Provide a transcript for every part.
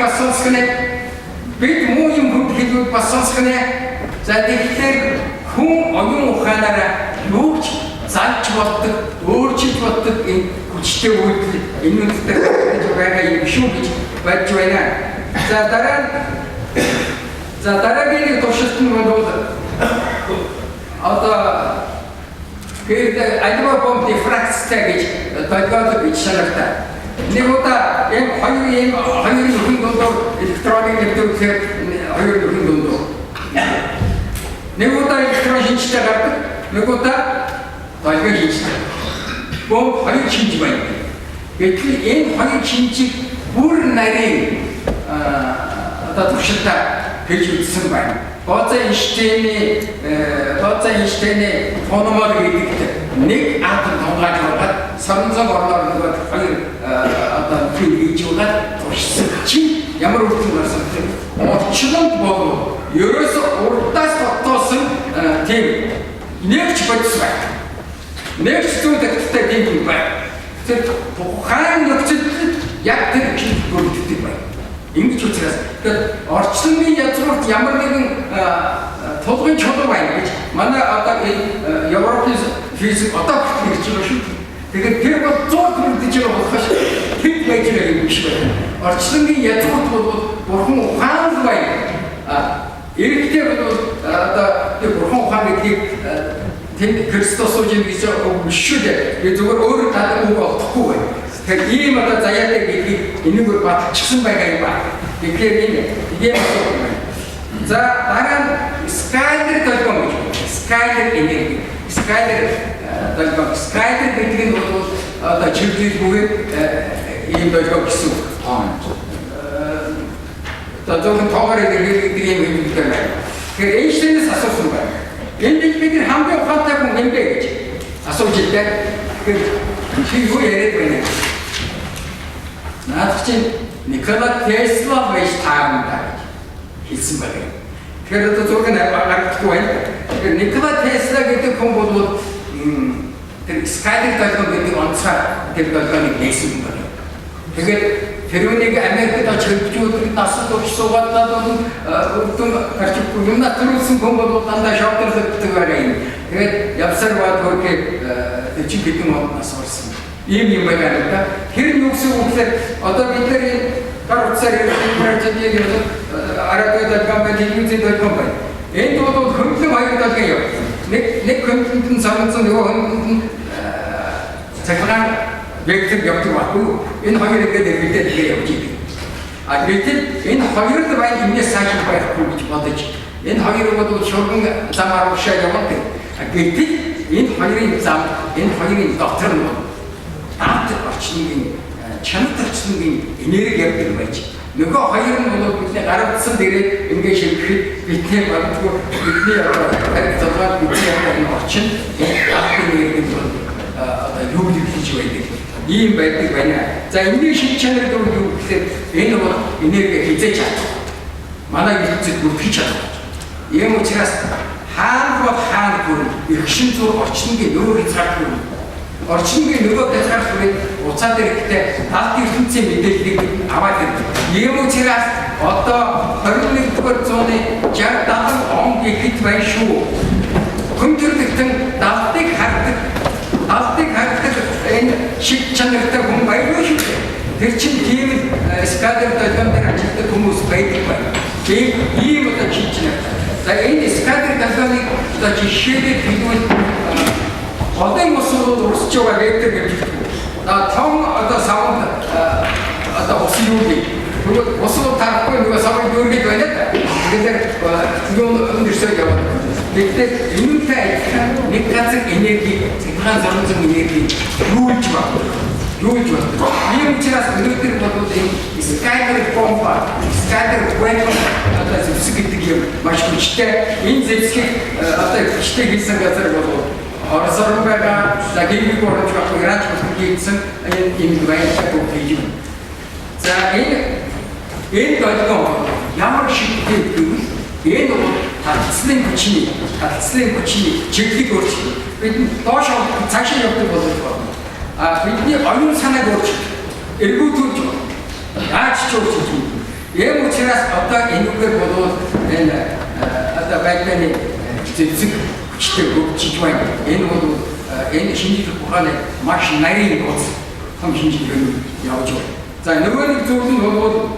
бас сонсох нэ. Бид муу юм хүнд хэлвэл бас сонсох нэ. За, тэгэхээр хүн оюун ухаанаараа юу ч залж болдог, өөрчилж болдог энэ хүчтэй үйлдэл энэ үнэтэй гэж байгаа юм шүү гэж бодж байна. За, дараа нь, за, дараагийн нэг туршилт нь бол одоо гээд аливаа бомб дифракцтай гэж долгиолог гэж шанартай. Нэг удаа ийм хоёр нөхөн дундуур электроныг нэвтрүүлэхээр хоёр нөхөн дундуур нэг удаа электрон шинжтэй гардаг, нэг удаа долгион шинжтэй. Бомб хоёр шинж байна. Гэтэл энэ хоёр шинжийг бүр нарийн одоо туршилтаа хийж үзсэн байна. Бозе Эйнштейний фономол гэдэгт нэг атом тунгааж байгаад соронзон орноор нөгөө хоёр одоо фил хийж байгаад туршсан чинь ямар үр дүн гарсан бэ? Орчлонд болов ерөөсө урдаас тогтоосон тийм нэг ч бодис байна. Нэг ч зүүн тагттай тийм юм байна. Тэр тухайн нөхцөлд яг тэр шинж бүрддэг байна. Ингэж учраас тэгэхээр орчлонгийн язгуурт ямар нэгэн тулгын чулуу байна гэж манай одоо энэ Европын физик одоо хүртэл хэлж байгаа шүү. Тэгэхээр тэр бол 100 бүрдэж байгаа болохоос хэд байж байгаа юм биш байна. Орчлонгийн язгуурт бол бурхан ухаан л байна. Эрэгтэй бол одоо тэр бурхан ухаан гэдгийг тэнд Христос сууж ийн гэж үг биш шүү дээ. Би зүгээр өөр талаар үг олдохгүй байна. Тэгэхээр ийм одоо заяатай гэдгийг энэгээр баталчихсан байгаа юм ба. Тэгэхээр энэ ийм асуудал байна. За, дараа нь скалар долгион гэж. Скалар энерги. Скалар долгион. Скалар гэдэг нь бол одоо чиглэл бүгээр ийм долгион гэсэн үг. Одоо зөвхөн тоогоор илэрхийлдэг юм хэлдэг байна. Тэгэхээр Эйнштейнээс асуусан байна. Энэ дэлхийд бид хамгийн ухаантай хүн хэн бэ гэж асууж илээ. Тэгэхээр чи юу яриад байна? Наадах чинь Никола Тесла байж таарна даа гэж хэлсэн байна. Тэгэхээр одоо зураг нь гаргахгүй байна. Тэгэхээр Никола Тесла гэдэг хүн бол тэр скалар долгион гэдэг онцгой тэр долгионыг нээсэн юм байна. Тэгээд тэрүүнийг Америкт очиж хөгжүүлдэг насанд урч суугаад бол өрдөн гарч ирэхгүй юм төрүүлсэн хүн бол дандаа шокерлогддог байгаа юм. Тэгээд явсаар бод хөрхөө 40 хэдэн он нас орсон. Ийм юм байгаа юм да. Тэр нь юу гэсэн үг гэхээр одоо бид нар энэ гар утсаар интернет юм радио долгион байна, телевизийн долгион байна. Энд бол хөндлөн хоёр долгион яв. Нэг хөндлөнд нь соронзон, нөгөө хөндлөнд нь цахилгаан вектор явдаг байхгүй юу? Энэ хоёр ингээд эргэлдээд ингээд явж идэг. А гэтэл энэ хоёр л байна, энэс цааш байхгүй гэж бодож энэ хоёрыг бол шурган замаар уршаа явдаг. А гэтэл энэ хоёрын зам, энэ хоёрын дотор нь далд орчнын, чанар орчнын энерги явдаг байж нөгөө хоёр нь бол бидний гар утсан дээрээ ингээд шилжихэд бидний магадгүй бидний одоо 26 бидний одоо энэ орчин энэ далд энерги нь бол одоо юу хийж байдаг ийм байдаг байна. За, энэний шин чанар гэвэл юу гэхээр энэ бол энерги хэзээ ч чадах. Манай ертөнцид бүртгэж чадах. Ийм учраас хаана бол хаана бүр эрхшин зур орчнгийн нөгөө хязгаар бүр орчнгийн нөгөө хязгаар бүрийг уцаад ирэхдээ далд ертөнцийн мэдээллийг аваад ирдэг. Ийм учраас одоо 21-р зууны 60 70 он гэхэд байна шүү. Хүн төрөлхтөн далдыг хардаг энэ шид чанартай хүн байлгүй шүү дээ. Тэр чинь тийм л скалар долгион дээр ажилладаг хүмүүс байдаг байна. Тийм ийм одоо шид чанартай. За, энэ скалар долгионыг одоо жишээлээр хэлбэл голын ус бол урсж байгаа вектор гэж хэлдэг. А том одоо савнд одоо ус юу гэх. Тэгвэл ус бол тарахгүй, нөгөө савыг дүүргээд байна да. Тэгэхээр юу өндөрсөө яваад. Тэгэхээр энэтэй адилхан нэг газар энерги, цахилгаан соронзон энерги юулж байна. Юулж байна. Ийм учраас өнөөдөр бол энэ скалар бомба, скалар weapon одоо зэвсэг гэдэг юм маш хүчтэй. Энэ зэвсгийг одоо хүчтэй хийсэн газар бол Орос орн байгаа, за, Гингийг оруулж байхгүй, Иранч хүртэл хийсэн энэ юм баялаг бүх хийж байна. За, энэ долгион ямар шигтэй гэвэл энэ бол таталцлын хүчний чиглэлийг өөрчилнө. Бид доош цаашаа явдаг болж байна. А бидний оюун санааг өөрчилж, эргүүтүүлж байна. Яаж ч өөрчилж байна. Ийм учраас одоо энүүгээр болвол энэ одоо байдлын зэвсэг хүчтэй хөгжиж байна. Энэ бол энэ шинжлэх ухааны маш нарийн нууц, том шинжилгээний явж байна. За, нөгөө нэг зүйл нь бол,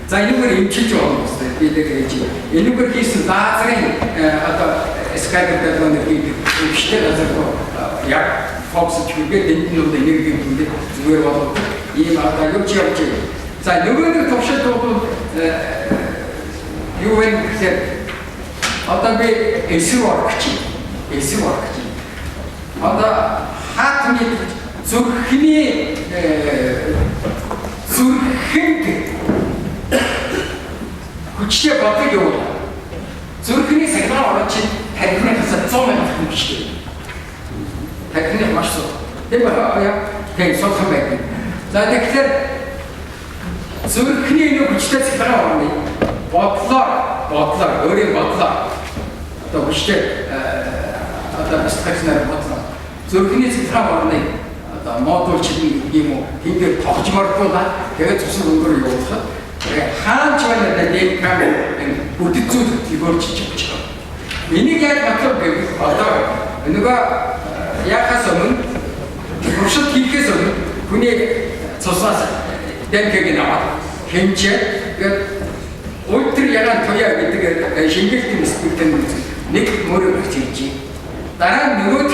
за, энүүгээр эмчилж байгаа юм байна. Би нэг хийж энүүгээр хийсэн лазерын одоо сканер гэдэг хийдэг өвчтэй газар руу яг фокус хийгээд, энд нь бол энерги хүндэг зүгээр болов ийм одоо явж явж. За, нөгөө нэг туршилт бол юу вэ гэхээр одоо би эсрэг орох гэж эсрэг орох гэж одоо хаатны зүрхний зүрхэнд хүчтэй бодлого явуул. Зүрхний сахилган орон чинь тархины 100 мянган хүчтэй. Тархины маш сул. Тийм байна яа. Тийм сулхан байдаг. За, тэгэхээр зүрхний нэг хүчтэй сахилган орны бодлоор өөрийн бодлоор одоо хүчтэй одоо бяцлагчнаар бодлоо зүрхний сахилган орныг одоо модуль чинь гэдэг юм уу, тэн дээр тогтморгүй ба тэгээд цусан хөнгөр явуулахад тэгээд хаанч байна ДНК энэ бүтэц зүйл хөтөлбөрчиж явж байгаа. Энийг яаж батлах гэвэл одоо нөгөө яахаас өмнө, туршилт хийхээс өмнө хүний цуснаас ДНК-г аваад хэмжээ, тэгээд ультра ягаан туяа гэдэг шингэлтийн спектрын нэг мөрөөр гарч ирж байна. Дараа нь нөгөөд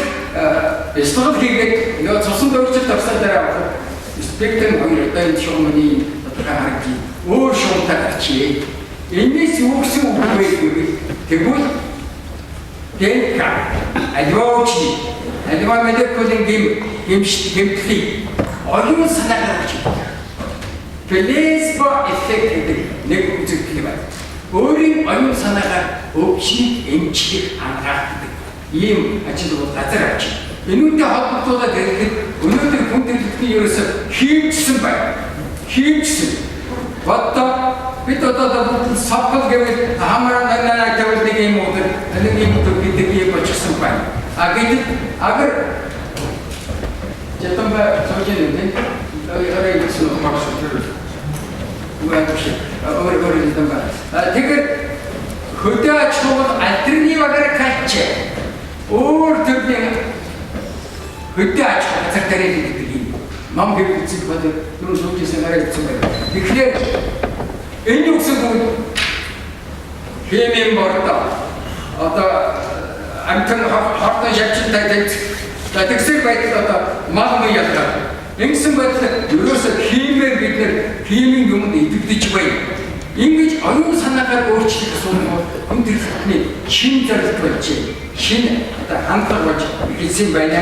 бясалгал хийгээд нөгөө цусан өөрчлөлт авсан дараа спектрын хоёр одоо энэ шугамны тодорхой харагдаж өөр шугамтай гарчээ. Энэс юу гэсэн үг вэ гэвэл тэгвэл ДНК аливаа хүчний, аливаа молекулын гэм гэмш гэмтлийг оюун санаагаар өгч байдаг. Placebo effect гэдэг нэг үзэгдэл байна. Өөрийн оюун санаагаар өвчнийг эмчлэх, анагаах гэдэг ийм ажил бол газар авч. Энүүнтэй холбогдуулаад ярихэд өнөөдөр хүн төрөлхтний ерөөсө хиймжсэн байна. Хиймжсэн. Одоо бид одоо бүгд сопл гэвэл хамраа нанаа гэвэл нэг юм уу, нэг юм уу гэдэг юм болчихсон байна. А гэтэл агар жетамба сууж байна тийм. Орой гэсэн маш өөр өөр юм байна. Тэгэхээр хөдөө аж ахуйн альтернатив агрикултур өөр төрлийн хөдөө аж ахуй газар дээр гэдэг юм. Ном хэв эцэг бод түрүү сууж исэн гараа гэсэн байна. Тэгэхээр энэ юу гэсэн үг, химийн бордоо одоо амтан хортон шавчтай тэнцэх. За, тэгсэр байдал одоо мал муу ялгаа. Ингэсэн байдал ерөөсөө химээр бид нэр химийн юмд идэвхжиж байна. Ингэж оюун санаагаар өөрчлөх асуудал бол хүн төрөлхтний шин зорилт болж, шин одоо хандлага болж эхэлсэн байна.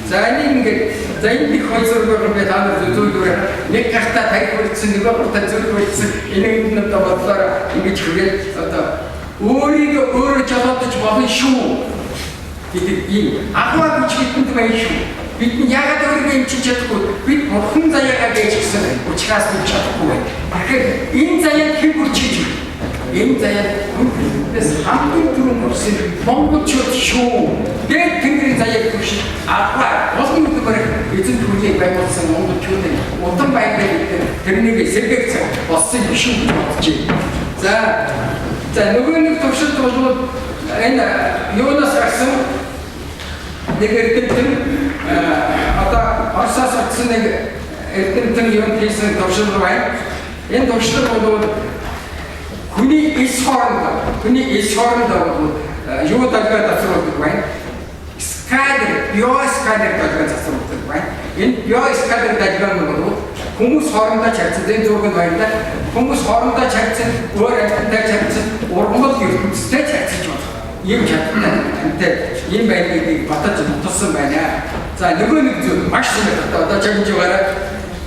За, энийг ингээд, за, энэ нэг хоёр зургаар би та нар зүйлүүрээ нэг гартаа тарих хүртсэн, нөгөө гартаа зүрх хүртсэн, энийг нь одоо бодлоор ингэж хүрээд одоо өөрийгөө өөрөө жолоодож болно шүү гэдэг ийм агуу хүч бидэнд байна шүү. Бид нь яагаад өөрийгөө эмчилж чадахгүй? Бид бурхан заяагаа гэж гисэн учраас бид чадахгүй байна. Тэгэхээр энэ заяаг хэн бүрчиж вэ? Энэ заяаг хүн төрөлхтнөөс хамгийн түрүүнд бүрсэн монголчууд шүү. Дээд тэнгэрийн заяаг түвшин агуу олон үдмэр эзэн түүнийг байгуулсан монголчуудын удам байдлыг бид тэрнийг сэргээх цаг болсон юм шүү гэж бодож байна. За, нөгөө нэг туршилт бол энэ юунаас гарсан нэг эрдэмтэн, одоо Оросоос очсон нэг эрдэмтэн юм хийсэн туршилт байна. Энэ туршлага бол хүний эс хоорондоо бол юу долгио засруулдаг байна. Сканер, биосканер долгио засруулдаг байна. Энэ биосканер долгио нь бол хүмүүс хоорондоо чарцсан, энэ зураг нь байна да. Хүмүүс хоорондоо чарцсан, өөр амьтантай чарцсан, ургамал ертөнцтэй чарцаж болох ийм чадaltaй амьтай ийм байдлыг баталж нуталсан байна. За, нөгөө нэг зүйл маш сонирхолтой. Одоо чагнаж байгаараа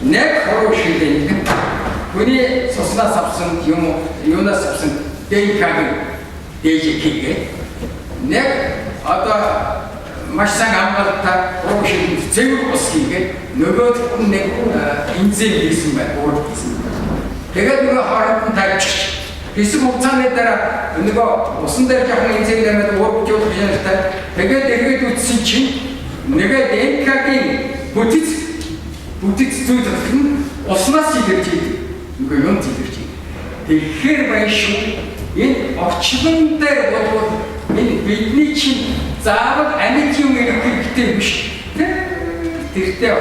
нэг хуруу шилэн хүний цуснаас авсан юм юунаас авсан ДНК-г дээж хийгээ. Нэг одоо маш сайн хамгаалалтаа хуруу шилэн цэвэр ус хийгээд, нөгөөд нь нэг энзим хийсэн байна. Уур хийсэн. Тэгээд нөгөө хооронд нь тавьчих. Хэсэг хугацааны дараа нөгөө усан дээр жоохон энзим нэмээд ууржуулах шаардлага. Тэгээд эргээд үтсэн чинь нөгөө ДНК-гийн бүтэц зүйл нь уснаас илэрч идэг. Нөгөө юм илэрч идэг. Тэгэхээр байна шүү. Энэ орчлон дээр болвол энэ бидний чинь заавал амьд юм ирэх хэрэгтэй биш. Тэртээ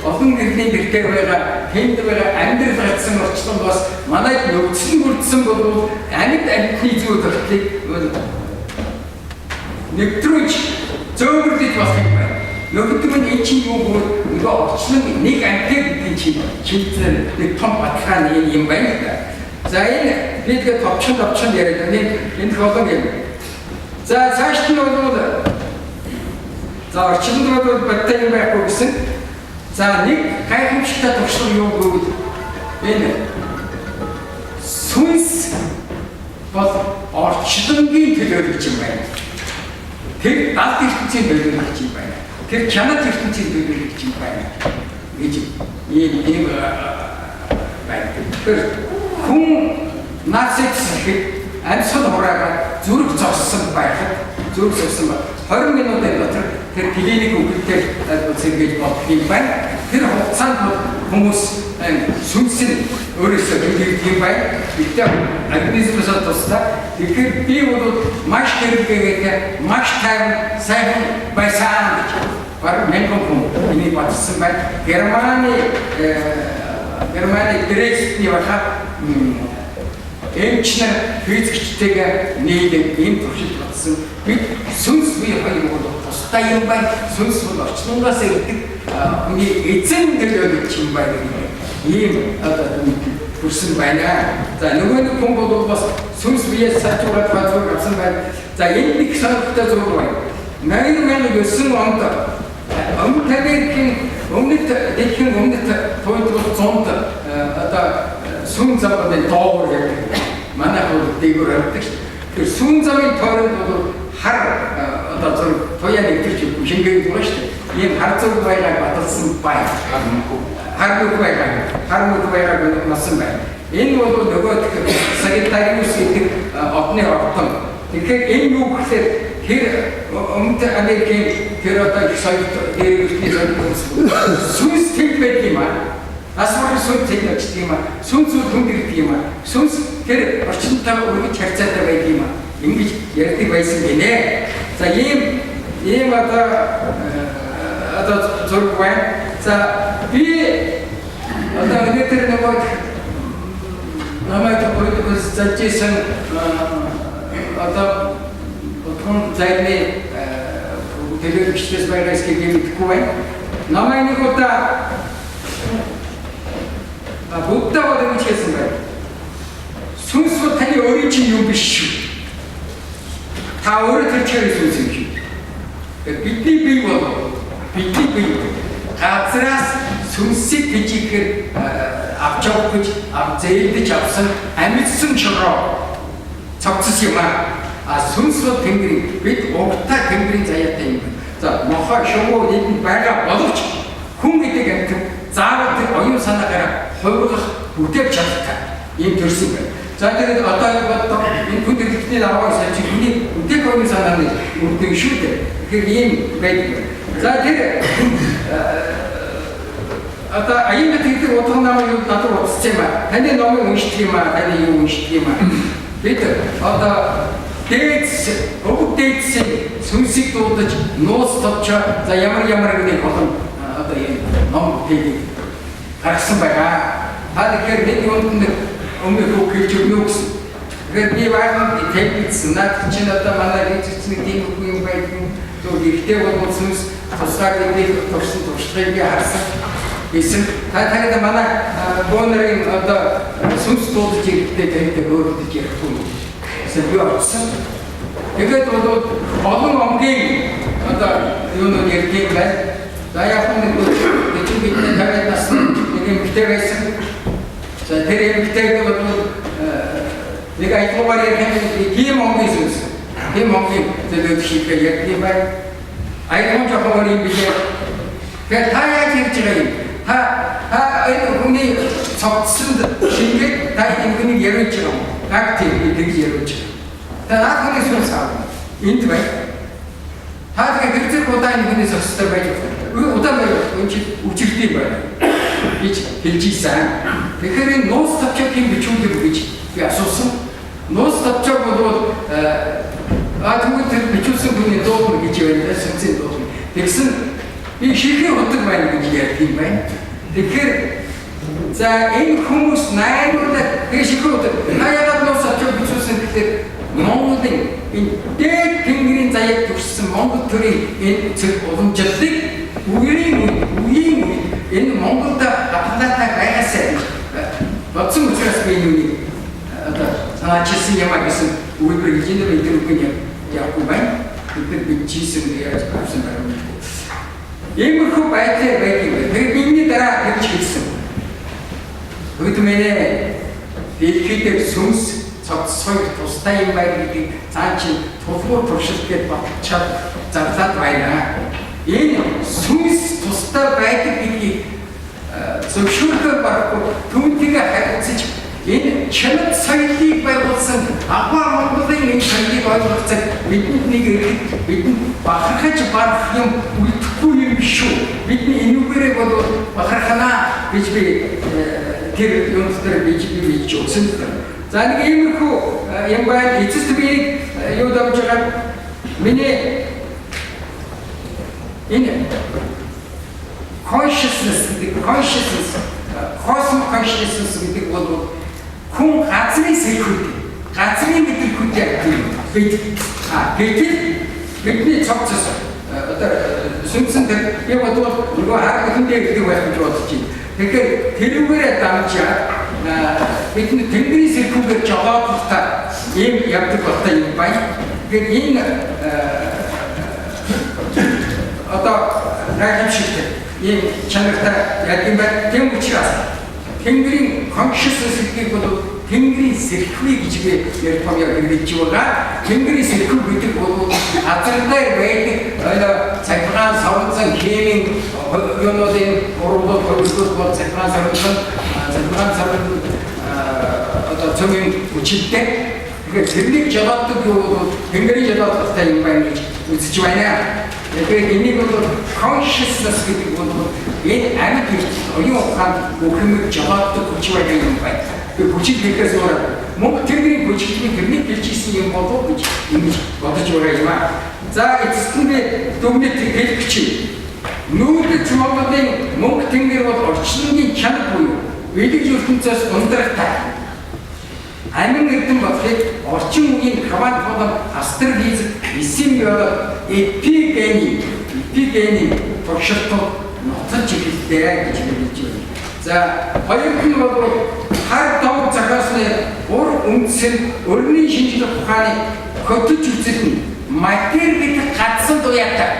олон гэрлийн гэртээ байгаа тэнд байгаа амьдрал гарсан орчлон бас манайд нөхцөл бүрдсэн болвол амьд амьтны зүй тогтлыг нэвтрүүлж зөөвөрлөж болох юм байна. Нөгөөдөг нь энэ чинь юу гэвэл нөгөө орчлон нэг амьтыг гэдэг чинь шинжлэн нэг том баталгаа нэг юм байна л да. За энэ би тэгээ товчхон товчхон яриад байна. Энэ олон юм. За цаашд нь бол за орчлонд бол бодтой юм байхгүй гэсэн. За нэг гайхамшигтай туршлага юу гэвэл энэ сүнс бол орчлонгийн төлөөлөгч юм байна. Тэр далд ертөнцийн төлөөлөгч юм байна. Тэр чанар ертөнцийн төлөөлөгч юм байна гэж ийм байна. Тэр хүн нацид гэхэд амьсгал хураагаад зүрх зогссон байхад зүрх зогссон ба 20 минутын дотор тэр клиник үгэлтэй сэргээж болох юм байна. Тэр хугацаанд хүмүүс сүнс нь өөрөөсөө хөдөлгөх юм байна. Гэхдээ организмоос тусдаа. Тэгэхээр би бол маш хэрэгтэйгээ маш тайван сайхан байсан гэж бараг мянган хүн энийг баталсан байна. Германы Дрездений баха эмч нар физикчтэйгээ нийлэн ийм туршилт батсан. Бид сүнс бие хоёр бол тусдаа юм байна. Сүнс бол орчлонгоос ирдэг хүний эзэн төлөөлөгч юм байна гэдэг ийм одоо хүрсэн байна. За нөгөө нэг хүн бол бас сүнс биеэс сажуугаад базуур авсан байна. За энэ нэг сонирхолтой зүйл байна. 89 онд Өмнөд Америкийн өмнөд дэлхийн өмнөд туйд бол 100-д одоо сүн замын доогуур гэдэг. Манай бол дээгүүр хардаг шүү. Тэр сүн замын тойронд бол хар одоо зураг туяа нэвтэрч шингээд байгаа шүү дээ. Ийм хар зураг байгааг баталсан байна. Хар нүх байгаа. Хар нүх байгааг болсон байна. Энэ бол нөгөө Сагитариус гэдэг одны ордон. Тэгэхээр энэ юу гэхээр тэр Өмнөд Америкийн тэр одоо их соёл дээрвэртний соёл сүнс тэнд байдаг юм аа. Асуур сүнс тэнд очдөг юм аа. Сүнс хүнд ирдэг юм аа. Сүнс тэр орчинтойгоо өргөж харьцаатай байдаг юм аа. Ингэж ярьдаг байсан гинэ. За ийм одоо зураг байна. За би одоо өнөөдөр нөгөө намайг өөрөөс залжсэн одоо утган зайны төлөөлөгчдөөс байгаа эсхийг мэдэхгүй байна. Намайг нэг удаа Будда бол ингэж хэлсэн байна. Сүнс бол таны өөрийн чинь юм биш шүү. Та өөрөө тэр чигээр сүнс юм шүү. Бидний бие бол бидний бие газраас сүнсийг тэжээхээр авч явах гэж зээлдэж авсан амьдсан чороо цогцос юм аа. А сүнс бол тэнгэрийн бид угтаа тэнгэрийн заяатай юм байна. За мохоо шувуу нийтэнд байгаа боловч хүн гэдэг амьтан заавал тэр оюун санаагаараа хувиргах бүтээх чадaltaй ийм төрсөн байна. За тэгээд одоо энэ боддоо энэ хүн төрөлхтний даваа сая чи хүний бүтээх оюун санааны үр дүн шүү дээ. Тэгэхээр ийм байдаг. За тэр одоо аян гэдэг утга намайг юу надад утассан юм аа. Таны номыг уншдаг юм аа, таны юу уншдаг юм аа. Бид одоо дээдс өвөг дээдсийн сүнсийг дуудаж нууц товчоо за ямар ямар нэг олон одоо ийм ном бүтээлийг гаргасан байгаа. Та тэгэхээр нэг юмд нэг өмнөх үг хэлж өгнө гэсэн. Тэгэхээр би баян тэмдэглэсэн. Наад чинь одоо манай хийжсэн нэг тийм үг юм байдаг. Зөв ихтэй бол сүнс тусгаар гэдгийг турсан туршлагыг би харсан. Гэсэн та тагд манай бөөнөрийн одоо сүнс дуудаж ирэхдээ тантай хөөрөлдөж ярихгүй. Гэсэн би очсон. Тэгээд бол олон омгийн одоо юунууд ярьдаг байна. За яг нэг чинь бидний 50 насны нэг эмэгтэй байсан. За тэр эмэгтэйг бол нэг аялгаугаар ярих юм тийм омгийн сүнс. Тийм омгийн төлөөлөх шийдвэр ярьдаг юм байна. Аялгау жоохон өөр юм билээ. Тэгэхээр та яаж ярьж байгаа юм? Та энэ хүний цогцсонд шингээд та энэ хүнийг яриулж байгаа юм. Яг тийм би тэгж яриулж байгаа. Та наад хүний сүнс аав. Энд байна. Та тэгэхээр тэр зэрэг удаа энэ хүний цогцтой байж байна. Удаан байж энэ чи үчирдэг юм байна гэж хэлж ийсэн. Тэгэхээр энэ нууц товчоогийн бичүүлэг гэж би хүний дуулна гэж байна, сүнсийн дуулна. Тэгсэн би ширхэг утга байна гэж ярьдаг юм байна. Тэгэхээр за энэ хүмүүс найруулаад тэгээ ширхэг утга та яагаад нууц очиж бичүүлсэн гэхээр Монголын энэ дээд тэнгэрийн заяаг төгссөн Монгол төрийн энэ цэг уламжлалыг үеийн үед энэ Монголд хадгалаатай байгаасай гэж бодсон учраас би энэ үнийг одоо санаачилсан юм а гэсэн өгүүлбэр хэлж байна. Бид нар үгүй явахгүй байна. Бид нар бичсэн яаж авсан байна. Иймэрхүү байдлаар байдаг юм байна. Тэгэхээр биений дараа тэгж хэлсэн. Хөдөлмөрөө дэлхийд сүнс цогцсойг тустай юм байна гэдгийг цаан чинь тулгуур туршилт гэдээ батчаад зарлаад байна. Энэ сүнс тустай байдаг гэдгийг зөвшөөрөхөөр барахгүй түүнтэйгээ харилцаж энэ чанар соёлыг байгуулсан агуу Монголын энэ соёлыг ойлгох цаг бидэнд нэг ирэхэд бидэнд бахархаж барах юм үлдэхгүй юм шүү. Бидний энүүгээрээ бол бахархана гэж би тэр юм дээр би бийж өгсөн л дээ. За нэг иймэрхүү юм байна. Эцэст би юу дамж байгаа миний энэ consciousness гэдэг consciousness, cosmic consciousness гэдэг бол хүн газрын сэрхүүтэй, газрын мэдрэлхүүтэй юм бид. Гэтэл бидний цогцос одоо сүнсэн тэр би бодвол нөгөө хар бүхэндээ ирдэг байх гэж бодож байна. Тэгэхээр тэрүүгээрээ дамжаад бидний тэнгэрийн сэрхүүгээр жолоодлохтой ийм явдаг болтой юм байна. Тэгэхээр энэ одоо гайхамшигтай ийм чанартай яг юм байна. Тийм учраас тэнгэрийн consciousness гэдгийг бол тэнгэрийн сэрхүү гэж би ярих юм яг хэрэгжиж байгаа. Тэнгэрийн сэрхүү гэдэг бол газар дээр байдаг ойлоо цахилгаан савнзан химийн юунуудын урвалууд хөрвөлтүүд бол цахилгаан савнзан, цахилгаан савн одоо цөмийн хүчтэй. Тэгэхээр тэрнийг жолооддог юу бол тэнгэрийн жолоодолтой юм байна гэж үзэж байна. Тэгэхээр энийг бол consciousness гэдэг бол энэ амьд ертөнцид оюун ухаанд бүх юмыг жолооддог хүч байдаг юм байна. Тэр хүчийг хэлэхээс өөр мөнгө тэнгэрийн хүч гэдэг тэрнийг хэлж исэн юм болов гэж ингэж бодож байгаа юм аа. За эцэст нь би дүгнэлт хэлэх гэж. Нүүдэлч Монголын мөнгө тэнгэр бол орчлонгийн чанар буюу элэг ертөнцөөс ундрагтай. Амин эрдэм болохыг орчин үеийн квант болон астрофизик, семиологи, эпигени туршилтууд ноцолж эхэллээ гэж хэлж байна. За хоёрт нь бол хар дов зохиосны ур үндсэн өрний шинжлэх ухааны хөтөч үзэл нь матер гэдэг гадсан дуяатай.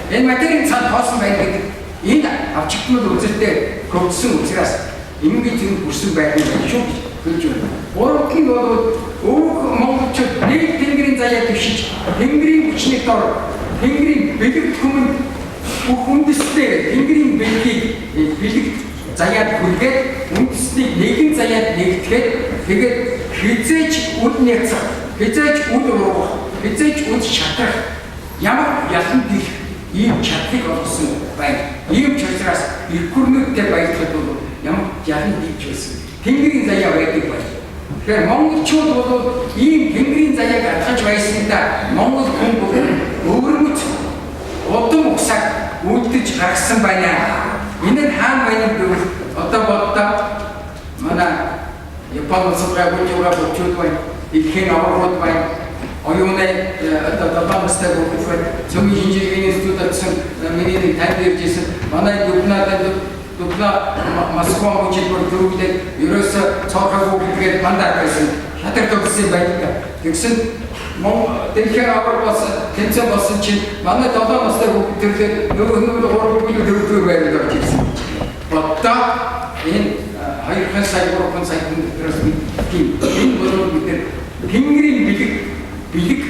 Энэ материйн цаанд хоосон байна гэдэг энэ авчигдмал үзэлтэй хөвдсөн учраас эмгийн зэн хүрсэн байх юм шүү гэж хэлж байна. Гуравт нь бол өвөг монголчууд нэг тэнгэрийн заяа дэвшиж тэнгэрийн хүчний дор тэнгэрийн бэлэгт хүмүн бүх үндэслэр тэнгэрийн бэлгийг бэлэгт заяад хүргээд үндэснийг нэгэн заяад нэгтгэхэд тэгээд хизээч үд няцах, хизээч үд ургах, хизээч үд шатрах ямар ялан дих ийм чадлыг олгосон байна. Ийм ч учраас эх гүрнүүдтэй баярлахад бол ямар ялан дийж байсан. Тэнгэрийн заяа байдаг байна. Тэгэхээр монголчууд бол ийм тэнгэрийн заяаг алхаж байсандаа монгол хүн бол өвөрмөц удам угсааг үлдэж гаргасан байна. Энэ нь хаана байна гэвэл одоо боддоо манай Япон улсад гайвуулж байгаа бочууд байна. Дэлхийн аваргууд байна. Оюуны одоо 7 настай хүүхэд байна. Цөмийн шинжилгээний институт очсон миний нэг танд ирж исэн. Манай Дубнаа Дубна Москва мужид бүр дөрөвлөд ерөөсө цоохоогүй гэдгээр мандаа байсан. Хятад төгссөн байдаг. Тэгсэн дэлхийн аварга болсон, тэмцээн болсон чинь манай 7 настай хүүхэд төрлөө нөгөө нөгөө 3 хүүхэд дөрөвдүгээр байранд орж ирсэн. Одоо энэ 2 сая 3 сая хүн дотроос тийм энэ бол бид нэр тэнгэрийн бэлэг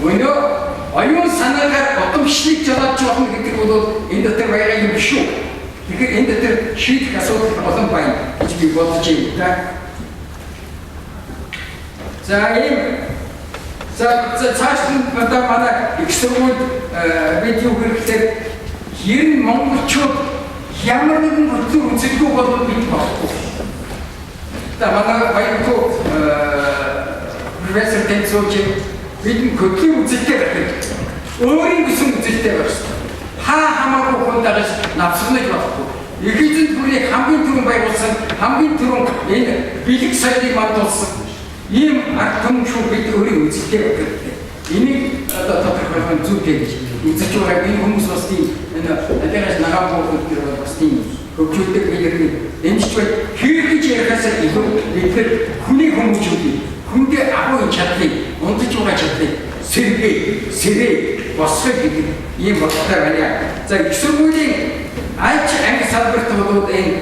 өнөө оюун санаагаар удамшлыг жолоодж болно гэдэг бол энэ дотор байгаа юм шүү. Тэгэхээр энэ дотор шийдэх асуудал олон байна гэж би бодож байна да. За ийм за цааш нь одоо манай их сургуульд бид юу хэрэглээ ер нь монголчууд ямар нэгэн хөтлөр үзэлгүй бол бид болохгүй. За манай баяргүй профессор Тэнцүүч Бид хөдлийн үзэлтэй байх хэрэгтэй. Өөрийн гэсэн үзэлтэй байх хэрэгтэй. Хаа хамаагүй хүн дагаж навсгнаж болохгүй. Их эзэн бүрийг хамгийн түрүүн байгуулсан, хамгийн түрүүн энэ бэлэг соёлыг мандуулсан ийм ард түмэн бид өөрийн үзэлтэй байх хэрэгтэй. Энийг одоо тодорхойлох нь зүйтэй гэж үзэж байгаа энэ хүмүүс бас тийм энэ алигаас нагаан буух дээр бас тийм хөгжүүлдэг бидний дэмжиж бай. Хэр гэж ярихаас илүү бид нар хүний хүмүүжүүлэх, хүндээ агуу энэ чадлыг, унтаж байгаа чадлыг сэргээ, сэрээ босгох гэдэг ийм бодолтой байна. За, их сургуулийн аль ч анги салбарт бол энэ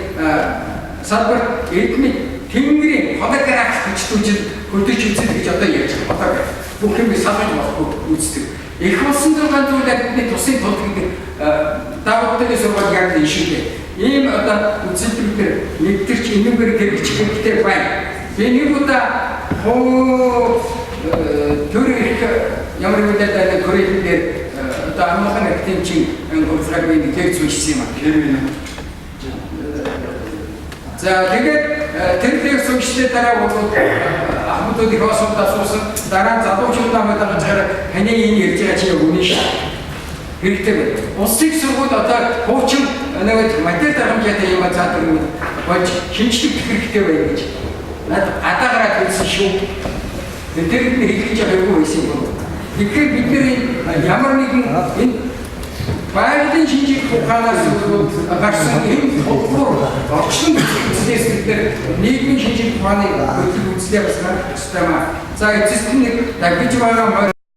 салбарт эдний тэнгэрийн холограф хүчтүүжил хөдөж үзэл гэж одоо ярьж байгаа. Одоо бүх юм салгаж болохгүй үздэг. Их болсон зургаан зүйл бидний тусын тулд гэдэг давтагын сургууль яг энэ шиг. Ийм одоо үзэл бид нэгтэрч энүүгээр хэрэгжих хэрэгтэй байна. Би нэг удаа хоо төр их ямар нэгэн көрийн дээр одоо амуухан академийн хурцлаг би нэг лекц уншсан юм аа. За, тэгээд тэр лекц уншсны дараа бол ахмадууд их асуулт асуусан. Дараа нь залуучууд намайг дагаж гараад, таны энэ ярьж байгаа чи яг үнэн шүү. Хэрэгтэй байна. Улсын сургууль одоо хуучин нэг материал дарамжаатай юм заадаг юм болж шинжлэх хэрэгтэй байна гэж надад гадаагараад хэлсэн шүү. Тэр нь хэлж байгаа юм байсан юм. Тэгэхээр бид нэр ямар нэгэн энэ байгалийн шинжлэх ухаанаас гарсан энэ тулгуур орчлон үзлээс бид нэр нийгмийн шинжлэх ухааны хөдөл үзлээ бас гаргах ёстой маа. За, эцэст нь нэг дахиж байгаа